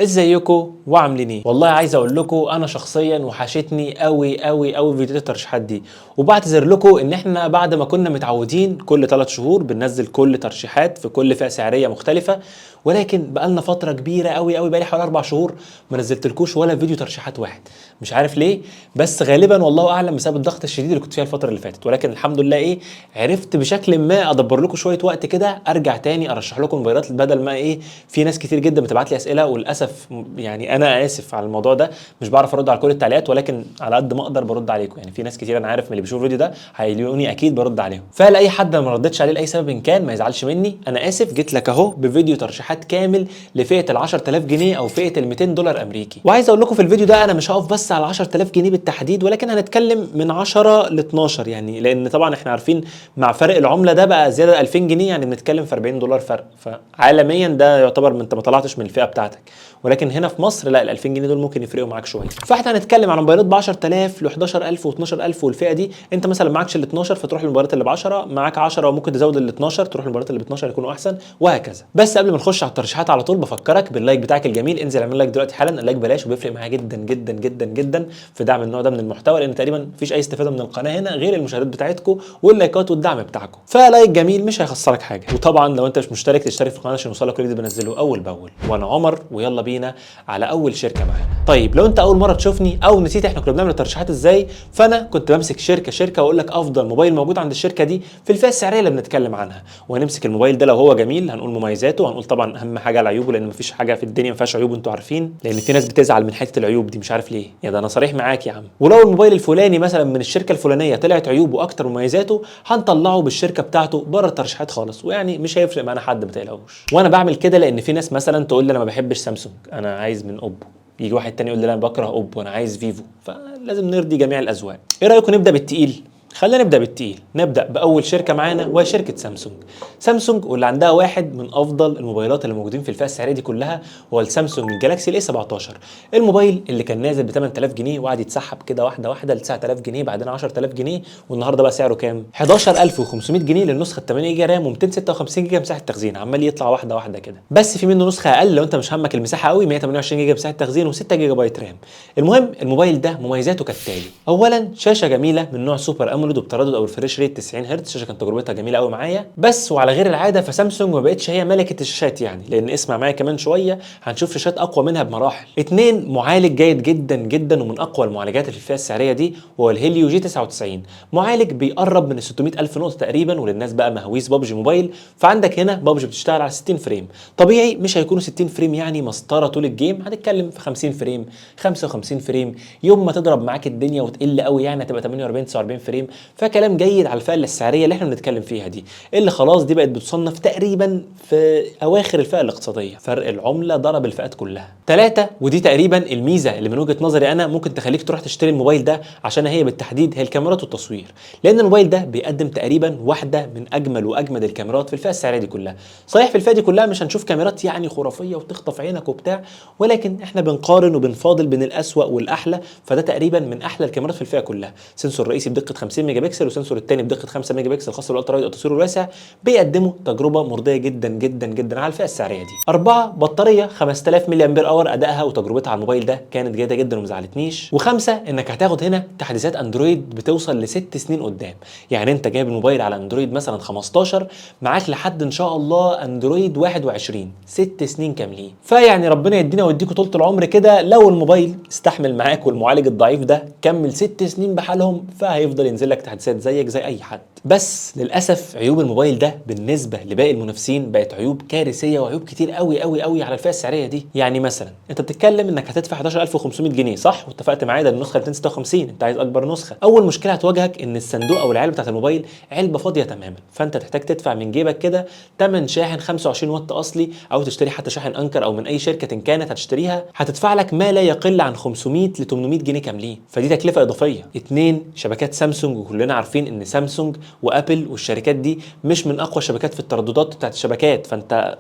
ازيكم وعاملين ايه؟ والله عايز اقول لكم انا شخصيا وحشتني قوي قوي قوي فيديوهات الترشيحات دي، وبعتذر لكم ان احنا بعد ما كنا متعودين كل 3 شهور بننزل كل ترشيحات في كل فئة سعريه مختلفة، ولكن بقالنا فترة كبيرة قوي قوي، بقالي حوالي 4 شهور ما نزلتلكوش ولا فيديو ترشيحات واحد، مش عارف ليه، بس غالبا والله اعلم بسبب الضغط الشديد اللي كنت فيها الفترة اللي فاتت. ولكن الحمد لله ايه، عرفت بشكل ما ادبر لكم شوية وقت كده ارجع تاني ارشح لكم موبايلات، بدل ما ايه في ناس كتير جدا بتبعت لي اسئلة، وللاسف يعني انا اسف على الموضوع ده، مش بعرف ارد على كل التعليقات، ولكن على قد ما اقدر برد عليكم. يعني في ناس كتير انا عارف من اللي بيشوف الفيديو ده هيلاقوني اكيد برد عليهم. فلاي حد ما ردتش عليه لاي سبب إن كان ما يزعلش مني، انا اسف. جيت لك اهو بفيديو ترشيحات كامل لفئة ال 10000 جنيه او فئة ال 200 دولار امريكي. وعايز اقول لكم في الفيديو ده انا مش هقف بس على 10000 جنيه بالتحديد، ولكن هنتكلم من 10 ل 12، يعني لان طبعا احنا عارفين مع فرق العملة ده بقى زيادة 2000 جنيه، يعني بنتكلم في 40 دولار فرق، فعالميا ده يعتبر انت ما طلعتش من الفئة بتاعتك، ولكن هنا في مصر لا، ال 2000 جنيه دول ممكن يفرقوا معاك شوية. فاحنا هنتكلم على موبايلات ب 10000 ل 11000 و12000 والفئة دي، انت مثلا معكش ال 12 فتروح للموبايلات اللي ب 10، معاك 10 وممكن تزود ال 12 تروح للموبايلات اللي ب 12 يكونوا احسن، وهكذا. بس قبل ما نخش على الترشيحات على طول بفكرك بال like بتاعك الجميل، انزل اعمل like دلوقتي حالا، ال like بلاش وبيفرق معايا جدا جدا جدا جدا في دعم النوع ده من المحتوى، لان تقريبا مفيش اي استفاده من القناة هنا غير المشاهدات بتاعتكم واللايكات والدعم بتاعكم، ف like جميل مش هيخسرك حاجة. وطبعا لو انت مش مشترك تشترك في القناة عشان يوصلك كل جديد بنزله اول باول. وانا عمر، ويلا بينا على اول شركة معانا. طيب لو انت اول مرة تشوفني او نسيت احنا كنا بنعمل الترشيحات ازاي، فانا كنت بمسك شركة شركة واقول لك افضل موبايل موجود عند الشركة دي في الفئة السعرية اللي بنتكلم عنها، وهنمسك الموبايل ده لو هو جميل هنقول مميزاته، وهنقول طبعا اهم حاجة على عيوبه، لان مفيش حاجة في الدنيا ما فيهاش عيوب، انتوا عارفين، لان في ناس بتزعل من حتة العيوب دي مش عارف ليه، يا ده انا صريح معاك يا عم. ولو الموبايل الفلاني مثلا من الشركة الفلانية طلعت عيوبه اكتر من مميزاته، هنطلعه بالشركة بتاعته بره الترشيحات خالص، ويعني مش هيفرق معانا حد، ما تقلقوش. وانا بعمل كده لان في ناس مثلا تقول لي انا ما بحبش سامسونج، انا عايز من اوبو، يجي واحد تاني يقول لي لا انا بكره اوبو انا عايز فيفو، فلازم نرضي جميع الاذواق. ايه رايكم نبدا بالتقيل؟ خلينا نبدا بالتقيل، نبدا باول شركة معانا وهي شركة سامسونج. سامسونج واللي عندها واحد من افضل الموبايلات اللي موجودين في الفئة السعرية دي كلها، هو السامسونج الجالاكسي ال A 17، الموبايل اللي كان نازل ب 8000 جنيه وقعد يتسحب كده واحدة واحدة ل 9000 جنيه، بعدين 10000 جنيه، والنهارده بقى سعره كام؟ 11500 جنيه للنسخه 8 جيجا RAM و256 جيجا مساحة تخزين، عمال يطلع واحدة واحدة كده. بس في منه نسخه اقل لو انت مش همك المساحة قوي، 128 جيجا مساحة تخزين و6 جيجا بايت RAM. المهم الموبايل ده مميزاته كالتالي: اولا شاشة جميلة من نوع super AMOLED وبتردد او refresh rate 90 هرتز، الشاشة كانت تجربتها جميلة قوي معايا. بس وعلى غير العادة فسامسونج ما بقتش هي ملكه الشاشات يعني، لان اسمع معايا كمان شوية هنشوف شاشات اقوى منها بمراحل. اتنين، معالج جيد جدا جدا ومن اقوى المعالجات اللي في الفئة السعرية دي، وهو ال Helio G 99، معالج بيقرب من 600 الف نقطة تقريبا. وللناس بقى مهويس بابجي موبايل، فعندك هنا بابجي بتشتغل على 60 frame، طبيعي مش هيكونوا 60 frame يعني مسطرة طول ال game، هنتكلم في 50 frame 55 frame، يوم ما تضرب معاك الدنيا وتقل قوي يعني هتبقى 48 49 frame. فكلام جيد على الفئة السعرية اللي احنا بنتكلم فيها دي، اللي خلاص دي بقت بتصنف تقريبا في اواخر الفئة الاقتصادية، فرق العملة ضرب الفئات كلها. ثلاثة، ودي تقريبا الميزة اللي من وجهه نظري انا ممكن تخليك تروح تشتري الموبايل ده عشان هي بالتحديد، هي الكاميرات والتصوير، لان الموبايل ده بيقدم تقريبا واحدة من اجمل واجمد الكاميرات في الفئة السعرية دي كلها. صحيح في الفئة دي كلها مش هنشوف كاميرات يعني خرافية وتخطف عينك وبتاع، ولكن احنا بنقارن وبنفاضل بين الاسوأ والاحلى، فده تقريبا من احلى الكاميرات في الفئة كلها. sensor رئيسي بدقة 50 ميجا بكسل و sensor الثاني بدقة 5 ميجا بكسل خاص بال ultra wide التصوير الواسع، بيقدموا تجربه مرضية جدا جدا جدا على الفئة السعرية دي. أربعة، بطارية 5000 ملي امبير hour، ادائها وتجربتها على الموبايل ده كانت جيدة جدا وما زعلتنيش. وخمسة، انك هتاخد هنا تحديثات اندرويد بتوصل ل6 سنين قدام، يعني انت جايب الموبايل على اندرويد مثلا 15، معاك لحد ان شاء الله اندرويد 21، 6 سنين كاملين. فيعني ربنا يدينا ويديكوا طولة العمر كده، لو الموبايل استحمل معاك والمعالج الضعيف ده كمل 6 سنين بحالهم، فهيفضل ينزل لك تحديثات زيك زي اي حد. بس للاسف عيوب الموبايل ده بالنسبة لباقي المنافسين بقت عيوب كارثية وعيوب كتير قوي قوي قوي على الفئة السعرية دي. يعني مثلا انت بتتكلم انك هتدفع 11500 جنيه صح، واتفقت معايا ده النسخة 256، انت عايز اكبر نسخه. اول مشكلة هتواجهك ان الصندوق او العلبة بتاعت الموبايل علبة فاضية تماما، فانت تحتاج تدفع من جيبك كده ثمن شاحن 25 واط اصلي، او تشتري حتى شاحن انكر او من اي شركة إن كانت هتشتريها، هتدفع لك ما لا يقل عن 500 ل 800 جنيه كاملين، فدي تكلفة اضافية. اتنين، شبكات سامسونج، وكلنا عارفين ان سامسونج وابل والشركات دي مش من اقوى الشبكات في الترددات بتاعت الشبكات، فانت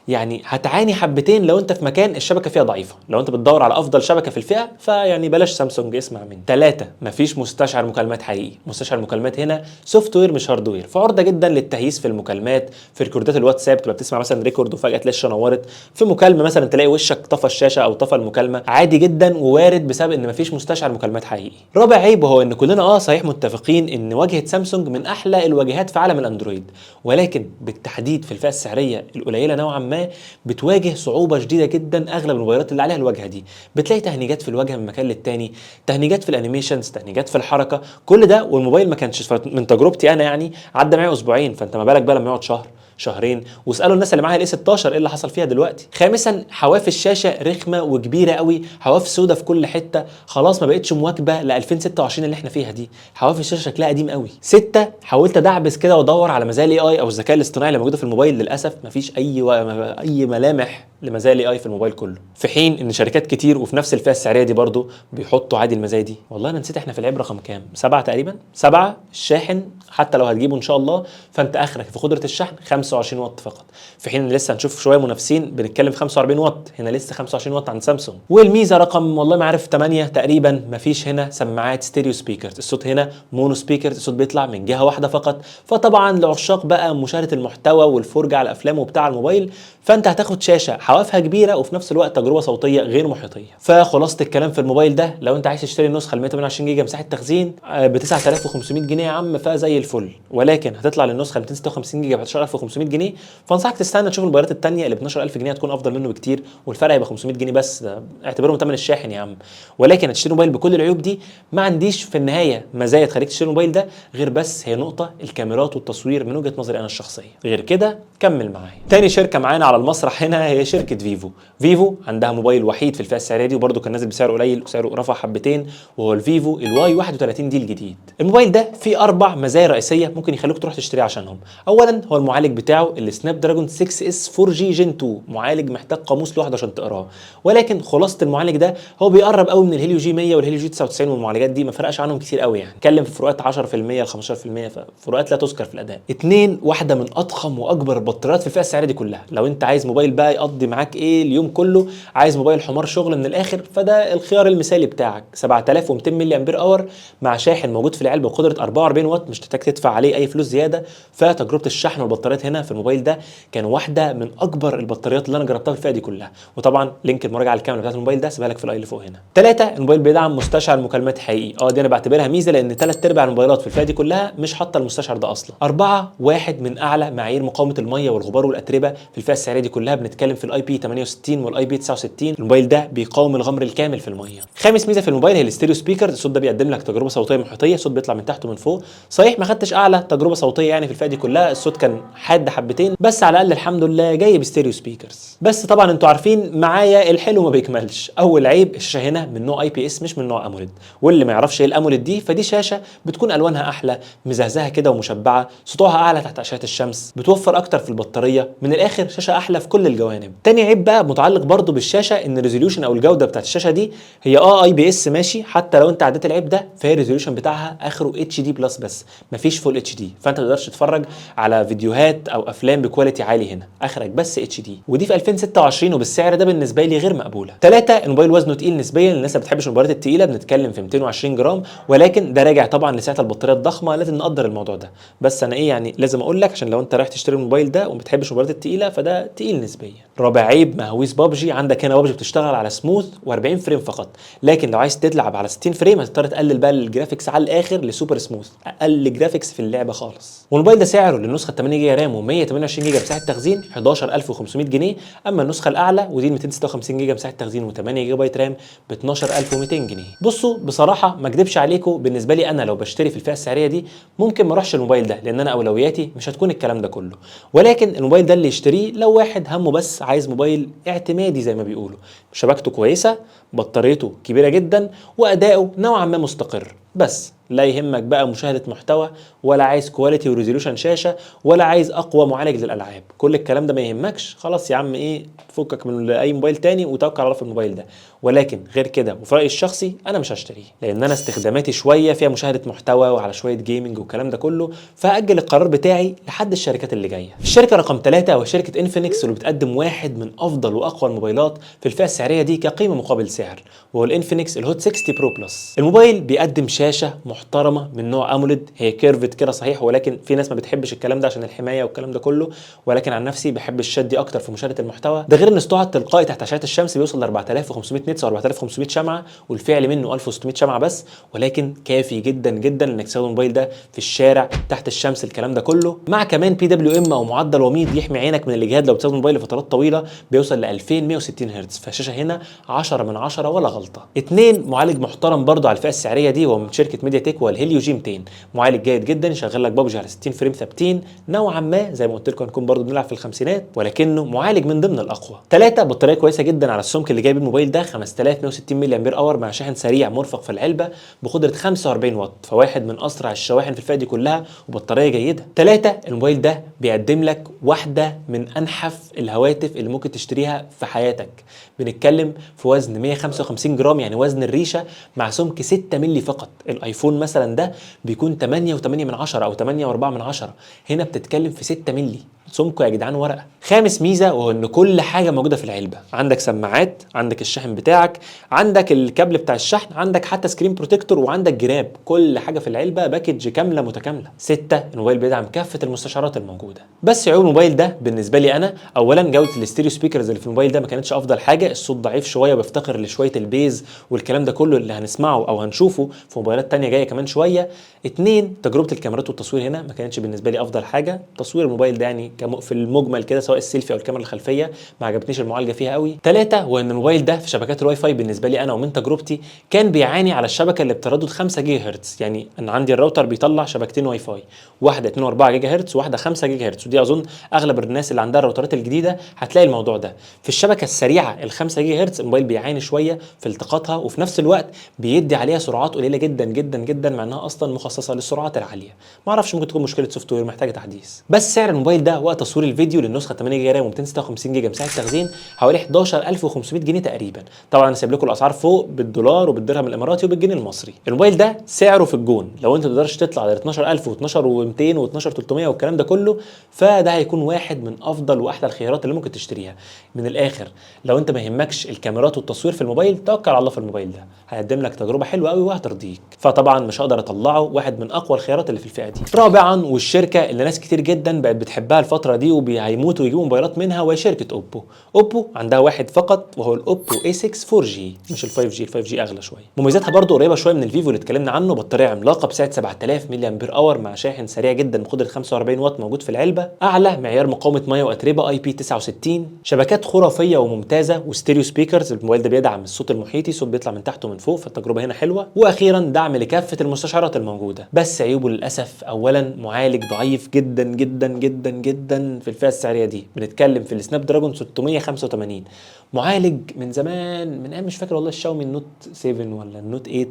يعني هتعاني حبتين لو انت في مكان الشبكة فيها ضعيفة. لو انت بتدور على افضل شبكة في الفئة فيعني بلاش سامسونج، اسمع مني. 3، مفيش مستشعر مكالمات حقيقي. مستشعر مكالمات هنا software مش hardware، فعرضه جدا للتهييس في المكالمات، في record ات الواتساب تبقى بتسمع مثلا record وفجاة تلاقي الشاشة نورت، في مكالمة مثلا تلاقي وشك طفى الشاشة او طفى المكالمة، عادي جدا ووارد بسبب ان مفيش مستشعر مكالمات حقيقي. رابع عيب وهو ان كلنا صحيح متفقين ان واجهه سامسونج من احلى الواجهات في عالم الاندرويد، ولكن بالتحديد في الفئة السعرية القليلة نوعا ما بتواجه صعوبة شديدة جدا. اغلب الموبايلات اللي عليها الواجهة دي بتلاقي تهنيجات في الواجهة من مكان للتاني، تهنيجات في ال animations، تهنيجات في الحركة، كل ده والموبايل ما كانش من تجربتي انا يعني عدى معايا اسبوعين، فانت ما بالك بقى لما يقعد شهر شهرين. واسالوا الناس اللي معاها ال A 16 ايه اللي حصل فيها دلوقتي. خامسا، حواف الشاشة رخمة وكبيره قوي، حواف سودة في كل حتة، خلاص ما بقتش مواكبة ل 2026 اللي احنا فيها دي، حواف الشاشة شكلها قديم قوي. 6، حاولت ادعبس كده وادور على مزايا ال AI او الذكاء الاصطناعي اللي موجودة في الموبايل، للاسف مفيش اي ملامح لمزايا ال AI في الموبايل كله، في حين ان شركات كتير وفي نفس الفئة السعرية دي برضو بيحطوا عادي المزايا دي. والله انا نسيت احنا في العيب رقم كام، 7 تقريبا. 7، الشاحن حتى لو هتجيبه ان شاء الله فانت اخرك في قدره الشحن 25 واط فقط، في حين ان لسه هنشوف شوية منافسين بنتكلم في 45 واط، هنا لسه 25 واط عند سامسونج. والميزة رقم والله ما عارف 8 تقريبا، مفيش هنا سماعات stereo speakers، الصوت هنا mono speakers، الصوت بيطلع من جهة واحدة فقط. فطبعا لعشاق بقى مشاهده المحتوى والفرجه على الافلام وبتاع الموبايل، فانت هتاخد شاشة حوافها كبيرة وفي نفس الوقت تجربه صوتية غير محيطيه. فخلاصه الكلام في الموبايل ده، لو انت عايز تشتري النسخة ال 128 جيجا مساحة تخزين ب 9500 جنيه يا عم فزي الفل، ولكن هتطلع للنسخه 256 جيجا ب 11500 جنيه، فانصحك تستنى تشوف الموبايلات الثانية اللي ب 12000 جنيه هتكون افضل منه بكتير، والفرق هيبقى 500 جنيه بس، ده اعتبرهم ثمن الشاحن يا عم. ولكن هتشتري موبايل بكل العيوب دي، ما عنديش في النهاية مزايا تخليك تشتري الموبايل ده غير بس هي نقطة الكاميرات والتصوير من وجهه نظري انا الشخصية. غير كده كمل معايا. تاني شركة معانا على المسرح هنا هي شركة فيفو. فيفو عندها موبايل وحيد في الفئة السعرية دي، وبرده كان نازل بسعر قليل وسعره رفع حبتين، وهو الفيفو ال Y 31 دي الجديد. الموبايل ده فيه 4 مزايا رئيسية ممكن يخلوك تروح تشتريه عشانهم. اولا هو المعالج بتاعه ال Snapdragon 6 S 4G Gen 2، معالج محتاج قاموس لوحده عشان تقراه، ولكن خلاصه المعالج ده هو بيقرب قوي من ال Helio G 100 وال Helio G 99، والمعالجات دي ما فرقش عنهم كتير قوي، يعني اتكلم في فروقات 10% ل 15%، فروقات لا تذكر في الاداء. 2، واحدة من اضخم واكبر البطاريات في الفئة السعرية دي كلها. لو انت عايز موبايل بقى يقضي معاك ايه اليوم كله، عايز موبايل حمار شغل من الاخر، فده الخيار المثالي بتاعك. 7200 ملي امبير hour مع شاحن موجود في العلبة بقدره 44 واط، مش تحتاج تدفع عليه اي فلوس زيادة. فتجربه الشحن والبطاريات هنا في الموبايل ده كان واحدة من اكبر البطاريات اللي انا جربتها في الفئة دي كلها، وطبعا link المراجعة الكاملة بتاعت الموبايل ده سيبها لك في ال i اللي فوق هنا. 3، الموبايل بيدعم مستشعر مكالمات حقيقي، دي انا بعتبرها ميزة لان 3/4 الموبايلات في الفئة دي كلها مش حاطه المستشعر ده اصلا. 4، واحد من اعلى معايير مقاومة المية والغبار والاتربه في الفئة السعرية دي كلها، بنتكلم في ال IP 68 وال IP 69. الموبايل ده بيقاوم الغمر الكامل في المية. خامس ميزة في الموبايل هي ال stereo speaker، الصوت ده بيقدم لك تجربه صوتية محيطيه، الصوت بيطلع من تحت ومن فوق. صحيح ما خدتش اعلى تجربه صوتية يعني في الفئة دي كلها، الصوت كان حاد حبتين، بس على الاقل الحمد لله جاي ب stereo speakers. بس طبعا انتوا عارفين معايا الحلو ما بيكملش. اول عيب، الشاشة هنا من نوع IPS مش من نوع AMOLED، واللي ما يعرفش ايه ال AMOLED دي فدي شاشة بتكون الوانها احلى، مزهزهه كده ومشبعه، سطوعها اعلى تحت اشعه الشمس، بتوفر اكتر في البطارية، من الاخر شاشة احلى في كل الجوانب. تاني عيب بقى متعلق برضو بالشاشة، ان ال resolution او الجودة بتاعت الشاشة دي هي IPS ماشي، حتى لو انت عديت العيب ده فهي ال resolution بتاعها اخره HD plus بس، مفيش full HD، فانت ما تقدرش تتفرج على فيديوهات او افلام ب quality عالي هنا، اخرك بس HD، ودي في 2026 وبالسعر ده بالنسبة لي غير مقبولة. 3، الموبايل وزنه تقيل نسبيا، للناس اللي ما بتحبش الموبايلات التقيله، بنتكلم في 220 جرام، ولكن ده راجع طبعا لسعه البطارية الضخمة، لازم نقدر الموضوع ده. بس انا ايه يعني لازم اقول لك عشان لو انت رايح تشتري الموبايل ده وما بتحبش الموبايلات التقيله فده تقيل نسبيا. رابع عيب، مهويس بابجي، عندك هنا بابجي بتشتغل على سموث و40 frame فقط، لكن لو عايز تلعب على 60 frame هتضطر تقلل بقى ال graphics على الاخر ل super smooth، اقل graphics في اللعبة خالص. والموبايل ده سعره للنسخه 8 جيجا RAM و128 جيجا مساحة تخزين 11500 جنيه، اما النسخة الاعلى ودي 256 جيجا مساحة تخزين و8 جيجا بايت RAM ب 12200 جنيه. بصوا بصراحة ما اكدبش عليكم، بالنسبة لي انا لو بشتري في الفئة السعرية دي ممكن ما اروحش الموبايل ده، لان انا اولوياتي مش هتكون الكلام ده كله، ولكن الموبايل ده اللي يشتريه لو واحد همه بس عايز موبايل اعتمادي زي ما بيقولوا، شبكته كويسة، بطاريته كبيرة جدا، واداؤه نوعا ما مستقر، بس لا يهمك بقى مشاهده محتوى، ولا عايز quality و resolution شاشة، ولا عايز اقوى معالج للالعاب، كل الكلام ده ما يهمكش. خلاص يا عم ايه، فكك من اي موبايل تاني وتوكل على الله في الموبايل ده. ولكن غير كده وفي رايي الشخصي انا مش هشتريه، لان انا استخداماتي شوية فيها مشاهده محتوى وعلى شوية gaming والكلام ده كله، فاجل القرار بتاعي لحد الشركات اللي جاية. الشركة رقم 3 وهي شركة انفينكس، واللي بتقدم واحد من افضل واقوى الموبايلات في الفئة السعرية دي كقيمه مقابل سعر، وهو الانفينكس ال Hot 60 Pro Plus. الموبايل بيقدم شاشة محترمه من نوع AMOLED، هي curved كده صحيح، ولكن في ناس ما بتحبش الكلام ده عشان الحماية والكلام ده كله، ولكن عن نفسي بحب الشاشات دي اكتر في مشاهده المحتوى. ده غير ان سطوعها التلقائي تحت اشعه الشمس بيوصل ل 4500 nits او 4500 شمعة، والفعلي منه 1600 شمعة بس، ولكن كافي جدا جدا انك تستخدم الموبايل ده في الشارع تحت الشمس الكلام ده كله، مع كمان PWM او معدل وميض يحمي عينك من الاجهاد لو بتستخدم الموبايل لفترات طويلة، بيوصل ل 2160 هرتز. فالشاشه هنا 10 من 10 ولا غلطه. اثنين، معالج محترم برضو على الفئة السعرية دي، وهو من شركة ميديا تك، وهو ال Helio G200، معالج جيد جدا يشغل لك بابجي على 60 frame ثابتين نوعا ما، زي ما قلت لكم هنكون برضو بنلعب في الخمسينات، ولكنه معالج من ضمن الاقوى. ثلاثة، بطارية كويسة جدا على السمك اللي جايب الموبايل ده، 5160 ملي امبير hour مع شاحن سريع مرفق في العلبة بقدره 45 واط، فواحد من اسرع الشواحن في الفئة دي كلها، وبطاريه جيدة. ثلاثة، الموبايل ده بيقدم لك واحدة من انحف الهواتف اللي ممكن تشتريها في حياتك. بنتكلم في وزن 155 جرام، يعني وزن الريشة، مع سمك 6 مللي فقط. الايفون مثلا ده بيكون 8.8 من 10 او 8.4 من 10، هنا بتتكلم في 6 مللي سمكة يا جدعان ورقة. خامس ميزة وهو ان كل حاجة موجودة في العلبة، عندك سماعات، عندك الشاحن بتاعك، عندك الكابل بتاع الشحن، عندك حتى screen protector، وعندك جراب، كل حاجة في العلبة، package كاملة متكاملة. ستة، الموبايل بيدعم كافة المستشعرات الموجودة. بس عيوب الموبايل ده بالنسبة لي انا، اولا جوده ال stereo speakers اللي في الموبايل ده ما كانتش افضل حاجة، الصوت ضعيف شوية وبيفتقر لشويه ال bass والكلام ده كله اللي هنسمعه او هنشوفه في موبايلات تانية جاية كمان شوية. اتنين، تجربه الكاميرات والتصوير هنا ما كانتش بالنسبة لي افضل حاجة. تصوير الموبايل ده يعني في المجمل كده سواء السيلفي او الكاميرا الخلفية ما عجبتنيش المعالجة فيها قوي. ثلاثة، وان الموبايل ده في شبكات الواي فاي بالنسبة لي انا ومن تجربتي كان بيعاني على الشبكة اللي بتردد 5 جيجا هرتز، يعني ان عندي الراوتر بيطلع شبكتين واي فاي، واحدة 2.4 جيجا هرتز وواحدة 5 جيجا هرتز، ودي اظن اغلب الناس اللي عندها الراوترات الجديدة هتلاقي الموضوع ده. في الشبكة السريعة ال 5 جيجا هرتز الموبايل بيعاني شوية في التقاطها، وفي نفس الوقت بيدي عليها سرعات قليله جدا جدا جدا مع انها اصلا مخصصة للسرعات العالية. ما اعرفش، ممكن تكون مشكلة software محتاجه تحديث. بس سعر الموبايل ده وقت تصوير الفيديو للنسخه 8 جيجا RAM و256 جيجا مساحة تخزين حوالي 11500 جنيه تقريبا. طبعا انا سايب لكم الاسعار فوق بالدولار وبالدرهم الاماراتي وبالجنيه المصري. الموبايل ده سعره في الجون، لو انت ما تقدرش تطلع ل 12000 و12200 و12300 والكلام ده كله، فده هيكون واحد من افضل واحلى الخيارات اللي ممكن تشتريها. من الاخر لو انت ما يهمكش الكاميرات والتصوير في الموبايل توكل على الله في الموبايل ده، هيقدم لك تجربه حلوة قوي وهترضيك. فطبعا مش هقدر اطلعه واحد من اقوى الخيارات اللي في الفئة دي. رابعا، والشركة اللي ناس كتير جدا بقت بتحبها الفترة دي وهيموتوا ويجيبوا موبايلات منها، وهي شركة اوبو. اوبو عندها واحد فقط وهو الاوبو A6 4G، مش ال 5G، ال 5G اغلى شوية. مميزاتها برضو قريبه شوية من الفيفو اللي اتكلمنا عنه، بطارية عملاقة بسعة 7000 ملي امبير hour مع شاحن سريع جدا بقدره 45 واط موجود في العلبة، اعلى معيار مقاومة مية واتربه IP 69، شبكات خرافية وممتازة، و stereo speakers. الموبايل ده بيدعم الصوت المحيطي، صوت بيطلع من تحت ومن فوق، فالتجربه هنا حلوة. واخيرا دعم لكافة المستشعرات الموجودة. بس عيوبه للاسف، اولا معالج ضعيف جدا جدا جدا جدا في الفئة السعرية دي، بنتكلم في ال Snapdragon 685، معالج من زمان، من ايام مش فاكر والله الشاومي ال Note 7 ولا ال Note 8.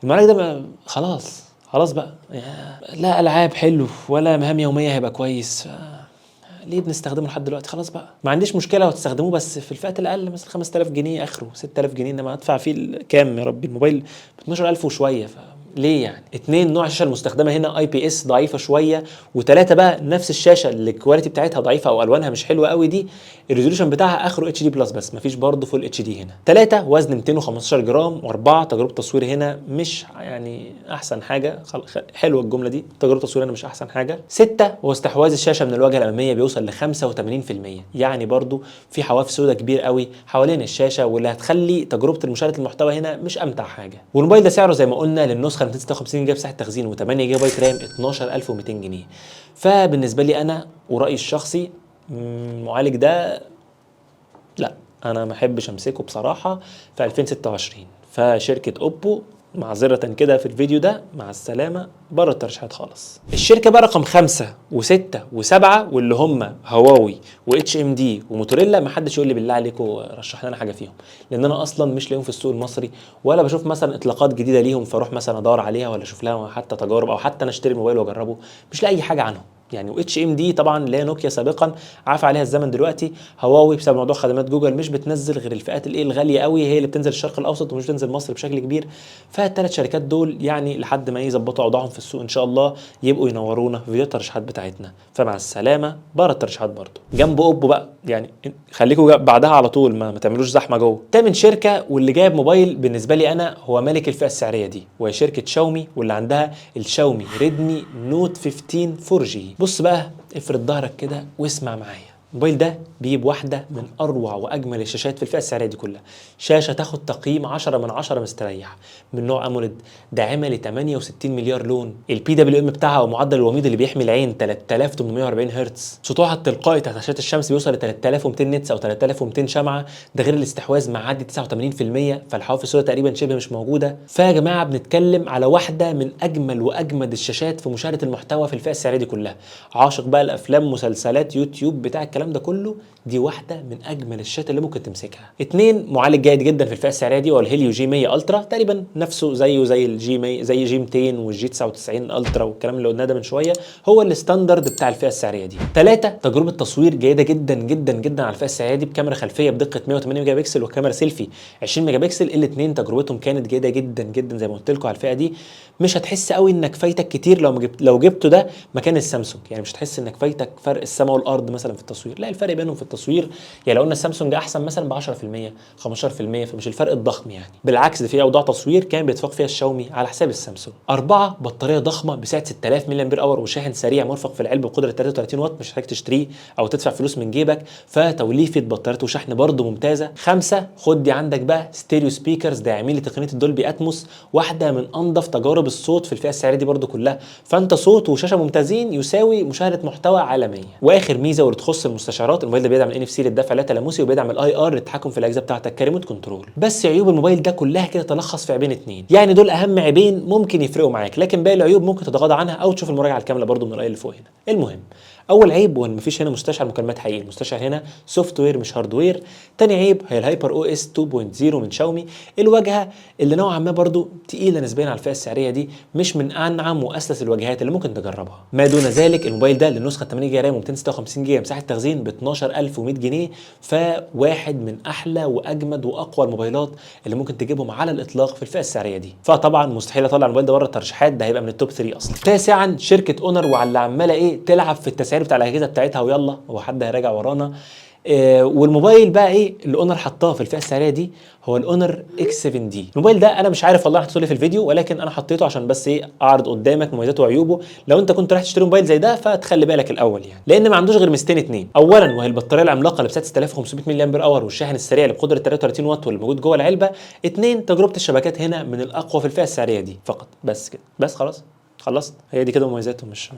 المعالج ده خلاص خلاص بقى، لا العاب حلو ولا مهام يومية هيبقى كويس، ليه بنستخدمه لحد دلوقتي؟ خلاص بقى. ما عنديش مشكلة لو تستخدموه بس في الفئات الاقل، مثلا 5000 جنيه اخره 6000 جنيه، انما ادفع فيه كام يا ربي؟ الموبايل ب 12000 وشوية، ليه يعني؟ اتنين، نوع الشاشة المستخدمة هنا IPS ضعيفة شوية. وثلاثة بقى، نفس الشاشة اللي ال quality بتاعتها ضعيفة او الوانها مش حلوة قوي دي، ال resolution بتاعها اخره HD plus بس، مفيش برضه full HD هنا. ثلاثة، وزن 215 جرام. واربعة، تجربه تصوير هنا مش يعني احسن حاجة، حلوة الجملة دي، تجربه تصوير هنا مش احسن حاجة. ستة، هو استحواذ الشاشة من الواجهة الامامية بيوصل ل 85%، يعني برضه في حواف سودا كبير قوي حوالين الشاشة، واللي هتخلي تجربه مشاهده المحتوى هنا مش امتع حاجة. والموبايل ده سعره زي ما قلنا للنسخه 256 جيجا مساحة تخزين و8 جيجا بايت RAM 12200 جنيه. فبالنسبه لي انا ورايي الشخصي، المعالج ده لا، انا ما احبش امسكه بصراحة في 2026. فشركه اوبو معذرة كده في الفيديو ده، مع السلامة بره الترشيحات خالص. الشركة بقى رقم 5 و6 و7 واللي هم هواوي و HMD وموتوريلا، ما حدش يقول لي بالله عليكم رشح لنا حاجة فيهم، لان انا اصلا مش لاقيهم في السوق المصري، ولا بشوف مثلا اطلاقات جديدة ليهم فاروح مثلا ادور عليها ولا اشوف لها حتى تجارب، او حتى انا اشتري موبايل واجربه، مش لاقي اي حاجة عنهم يعني. و HMD طبعا اللي هي نوكيا سابقا عافى عليها الزمن دلوقتي. هواوي بسبب موضوع خدمات جوجل مش بتنزل غير الفئات الايه الغالية قوي، هي اللي بتنزل الشرق الاوسط ومش بتنزل مصر بشكل كبير. فالثلاث شركات دول يعني لحد ما يظبطوا اوضاعهم في السوق ان شاء الله يبقوا ينورونا في فيديو الترشيحات بتاعتنا. فمع السلامة بره الترشيحات برضه. جنب اوبو بقى يعني، خليكم بعدها على طول، ما تعملوش زحمة جوه. تامن شركة واللي جايب موبايل بالنسبة لي انا هو ملك الفئة السعرية دي، وهي شركة شاومي، واللي عندها الشاومي ريدمي نوت 15 4G. بص بقى، افرد ظهرك كده واسمع معايا. الموبايل ده بيجيب واحدة من أروع وأجمل الشاشات في الفئة السعرية دي كلها، شاشة تاخد تقييم 10 من 10 مستريح، من نوع AMOLED، داعمة ل 68 مليار لون، ال PWM بتاعها أو معدل الوميض اللي بيحمي العين 3840 هرتز، سطوعها التلقائي تحت أشعة الشمس بيوصل ل 3200 nits أو 3200 شمعة، ده غير الاستحواذ معدي 89%، فالحواف السوداء تقريبا شبه مش موجودة. فيا جماعة بنتكلم على واحدة من أجمل وأجمد الشاشات في مشاهدة المحتوى في الفئة السعرية دي كلها. عاشق بقى الأفلام، مسلسلات، يوتيوب، بتاع الكلام ده كله، دي واحدة من اجمل الشاشات اللي ممكن تمسكها. اتنين، معالج جيد جدا في الفئة السعرية دي، هو ال Helio G 100 Ultra، تقريبا نفسه زيه زي ال G 100، زي G 200 وال G 99 Ultra والكلام اللي قلناه ده من شوية، هو ال standard بتاع الفئة السعرية دي. ثلاثة، تجربه تصوير جيدة جدا جدا جدا على الفئة السعرية دي، بكاميرا خلفية بدقة 108 ميجا بكسل وكاميرا سيلفي 20 ميجا بكسل، الاثنين تجربتهم كانت جيدة جدا جدا زي ما قلت لكم على الفئة دي. مش هتحس قوي انك فايتك كتير لو جبته ده مكان السامسونج، يعني مش هتحس انك فايتك فرق السماء والارض مثلا في التصوير، لا الفرق بينهم في التصوير يعني لو قلنا السامسونج احسن مثلا ب 10% 15%، فمش الفرق الضخم يعني، بالعكس ده في اوضاع تصوير كان بيتفوق فيها الشاومي على حساب السامسونج. أربعة، بطارية ضخمة بسعة 6000 ملي امبير hour وشاحن سريع مرفق في العلبة بقدره 33 واط، مش محتاج تشتريه او تدفع فلوس من جيبك، فتوليفه بطاريته وشحن برده ممتازة. خمسة، خد دي عندك بقى، stereo speakers داعمين لتقنيه ال Dolby Atmos، واحدة من انظف تجارب الصوت في الفئة السعرية دي برده كلها، فانت صوت وشاشه ممتازين يساوي مشاهده محتوى عالمية. واخر ميزة واللي تخص المستشعرات، الموبايل ده بيدعم ال NFC للدفع لا تلامسي، وبيدعم ال IR للتحكم في الاجهزة بتاعتك ك remote control. بس عيوب الموبايل ده كلها كده تلخص في عيبين اتنين، يعني دول اهم عيبين ممكن يفرقوا معاك، لكن باقي العيوب ممكن تتغاضى عنها او تشوف المراجعة الكاملة برده من ال i اللي فوق هنا. المهم، اول عيب هو ان مفيش هنا مستشعر مكالمات حقيقي، المستشعر هنا software مش hardware. تاني عيب هي ال HyperOS 2.0 من شاومي، الواجهة اللي نوعا ما برضو تقيلة نسبيا على الفئة السعرية دي، مش من انعم واسلس الواجهات اللي ممكن تجربها. ما دون ذلك الموبايل ده للنسخه 8 جيجا RAM و256 جيجا مساحة تخزين ب 12100 جنيه، فواحد من احلى واجمد واقوى الموبايلات اللي ممكن تجيبهم على الاطلاق في الفئة السعرية دي. فطبعا مستحيل اطلع الموبايل ده بره الترشيحات، ده هيبقى من ال top 3 اصلا. تاسعا، شركة اونر وعلى اللي عماله ايه تلعب في التسعير بتاع الاجهزة بتاعتها، ويلا هو حد هيراجع ورانا. والموبايل بقى ايه اللي اونر حطاه في الفئة السعرية دي هو الاونر X 7 D. الموبايل ده انا مش عارف والله حطيته ليه في الفيديو، ولكن انا حطيته عشان بس ايه اعرض قدامك مميزاته وعيوبه، لو انت كنت رايح تشتري موبايل زي ده فتخلي بالك الاول يعني، لان ما عندوش غير ميزتين اتنين. اولا وهي البطارية العملاقة اللي بسعة 6500 ملي امبير hour والشاحن السريع اللي بقدره 33 واط واللي موجود جوه العلبة. اتنين، تجربه الشبكات هنا من الاقوى في الفئة السعرية دي فقط. بس كده، بس خلاص خلصت، هي دي كده مميزاته، مش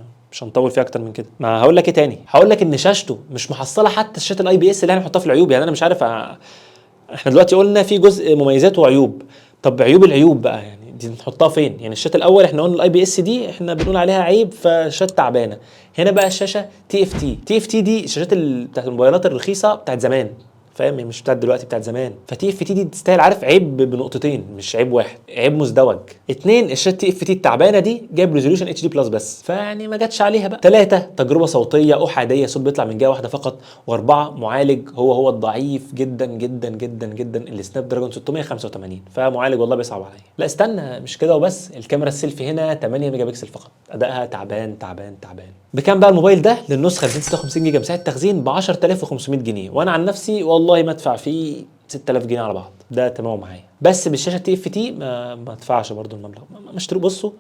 هنطول فيها اكتر من كده. ما هقول لك ايه تاني، هقول لك ان شاشته مش محصله حتى الشاشة ال IPS اللي احنا بنحطها في العيوب. يعني انا مش عارف احنا دلوقتي قلنا في جزء مميزات وعيوب، طب عيوب العيوب بقى يعني دي نحطها فين؟ يعني الشاشة الاول احنا قلنا ال IPS دي احنا بنقول عليها عيب فشاشه تعبانة، هنا بقى الشاشة تي اف تي، تي اف تي دي الشاشات بتاعت الموبايلات الرخيصة بتاعت زمان، فاهم؟ مش بتاعت دلوقتي، بتاعت زمان. ف TFT دي تستاهل، عارف، عيب بنقطتين مش عيب واحد، عيب مزدوج. اتنين، الشاشة TFT التعبانة دي جايب resolution HD plus بس، فيعني ما جاتش عليها بقى. ثلاثة، تجربه صوتية احادية، صوت بيطلع من جهة واحدة فقط. واربعة، معالج هو الضعيف جدا جدا جدا جدا ال Snapdragon 685، فمعالج والله بيصعب عليا. لا استنى، مش كده وبس، الكاميرا السيلفي هنا 8 ميجا بكسل فقط، ادائها تعبان تعبان تعبان. بكام بقى الموبايل ده للنسخه 256 جيجا مساحة تخزين؟ ب 10500 جنيه، وانا عن نفسي والله ما ادفع فيه 6000 جنيه على بعض، ده تمام معايا. بس بالشاشة TFT ما ادفعش برضو المبلغ، ما اشتروا. بصوا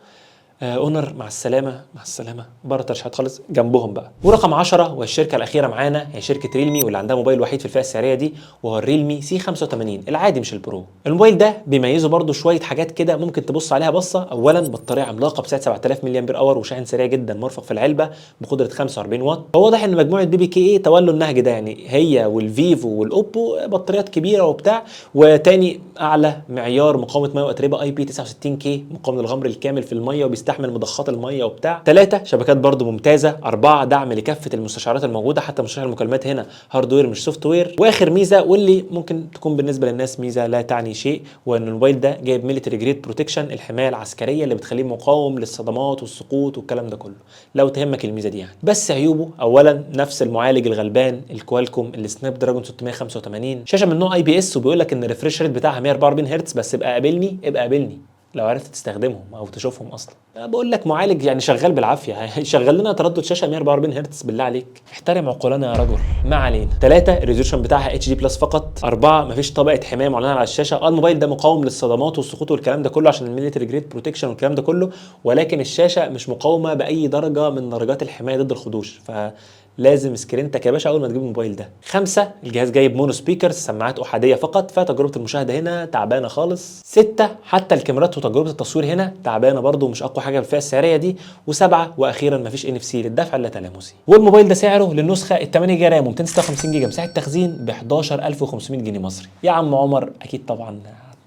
اونر مع السلامة، مع السلامة، بره الترشيحات خالص جنبهم بقى. ورقم 10 والشركة الاخيرة معانا هي شركة ريلمي، واللي عندها موبايل وحيد في الفئة السعرية دي، وهو الريلمي سي 85 العادي مش ال Pro. الموبايل ده بيميزه برده شوية حاجات كده ممكن تبص عليها بصة. اولا بطارية عملاقة بسعة 7000 ملي امبير hour، وشاحن سريع جدا مرفق في العلبة بقدره 45 واط. هو واضح ان مجموعة BBK تولوا النهج ده، يعني هي والفيفو والاوبو بطاريات كبيرة وبتاع. وتاني اعلى معيار مقاومة مية واتربه IP 69 K، مقاومة الغمر الكامل في المية وبيستحمل مضخات المية وبتاع. 3 شبكات برده ممتازة. 4 دعم لكافة المستشعرات الموجودة، حتى مستشعر المكالمات هنا hardware مش software. واخر ميزة واللي ممكن تكون بالنسبة للناس ميزة لا تعني شيء، وان الموبايل ده جايب military grade protection، الحماية العسكرية اللي بتخليه مقاوم للصدمات والسقوط والكلام ده كله، لو تهمك الميزة دي يعني. بس عيوبه اولا نفس المعالج الغلبان الكوالكوم السناب دراجون 685، شاشة من نوع IPS، وبيقول لك ان ال refresh rate بتاعها 144 هرتز، بس ابقى قابلني، ابقى قابلني لو عرفت تستخدمهم او تشوفهم اصلا. بقول لك معالج يعني شغال بالعافية، شغال لنا تردد شاشة 144 هرتز، بالله عليك احترم عقولنا يا رجل. ما علينا. 3 ال resolution بتاعها HD plus فقط. 4 مفيش طبقه حماية معلنة على الشاشة. الموبايل ده مقاوم للصدمات والسقوط والكلام ده كله عشان ال military grade protection والكلام ده كله، ولكن الشاشة مش مقاومة باي درجه من درجات الحماية ضد الخدوش، ف لازم سكرينتك يا باشا اول ما تجيب الموبايل ده. 5 الجهاز جايب mono speakers، سماعات احادية فقط، فتجربه المشاهدة هنا تعبانة خالص. 6 حتى الكاميرات وتجربه التصوير هنا تعبانة برده، مش اقوى حاجة في الفئة السعرية دي. و7 واخيرا مفيش NFC للدفع الا تلامسي. والموبايل ده سعره للنسخه ال 8 جيجا RAM و256 جيجا مساحة تخزين ب 11500 جنيه مصري. يا عم عمر اكيد طبعا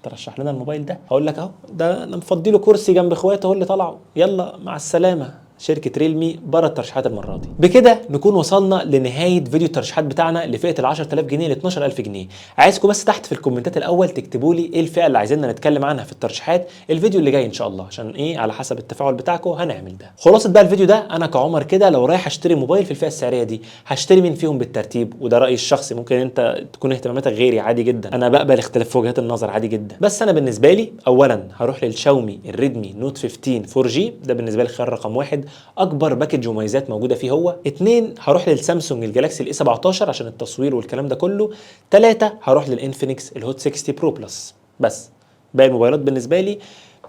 ترشح لنا الموبايل ده، هقول لك اهو ده انا مفضي له كرسي جنب اخواته هو اللي طلعوا. يلا مع السلامة شركة ريلمي بره الترشيحات المرة دي. بكده نكون وصلنا لنهاية فيديو الترشيحات بتاعنا لفئة ال 10000 جنيه ل 12000 جنيه. عايزكم بس تحت في الكومنتات الاول تكتبوا لي ايه الفئة اللي عايزيننا نتكلم عنها في الترشيحات الفيديو اللي جاي ان شاء الله، عشان ايه على حسب التفاعل بتاعكم هنعمل ده. خلاصه بقى الفيديو ده، انا كعمر كده لو رايح اشتري موبايل في الفئة السعرية دي هشتري مين فيهم بالترتيب؟ وده رايي الشخصي، ممكن انت تكون اهتماماتك غيري، عادي جدا، انا بقبل اختلاف في وجهات النظر عادي جدا. بس انا بالنسبة لي اولا هروح للشاومي الريدمي نوت 15 4G، ده بالنسبة لي خيار رقم 1، اكبر package ومميزات موجودة فيه هو. 2 هروح للسامسونج الجالاكسي ال A 17 عشان التصوير والكلام ده كله. 3 هروح للانفينكس الهوت 60 برو بلس. بس باقي الموبايلات بالنسبة لي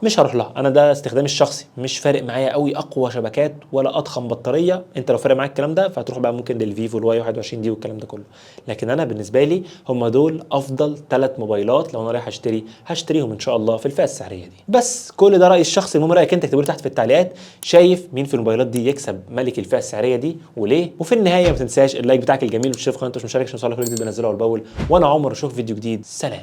مش هروح لها، انا ده استخدامي الشخصي، مش فارق معايا قوي اقوى شبكات ولا اضخم بطارية. انت لو فارق معاك الكلام ده فهتروح بقى ممكن للفيفو ال Y 21 دي والكلام ده كله، لكن انا بالنسبة لي هم دول افضل 3 موبايلات لو انا رايح اشتري هشتريهم ان شاء الله في الفئة السعرية دي. بس كل ده رايي الشخصي، المهم رايك انت اكتبه لي تحت في التعليقات، شايف مين في الموبايلات دي يكسب ملك الفئة السعرية دي وليه. وفي النهاية ما تنساش ال like بتاعك الجميل، وتشترك في القناة مش مشترك عشان يوصلك كل جديد بنزله اول باول. وانا عمر، اشوف فيديو جديد، سلام.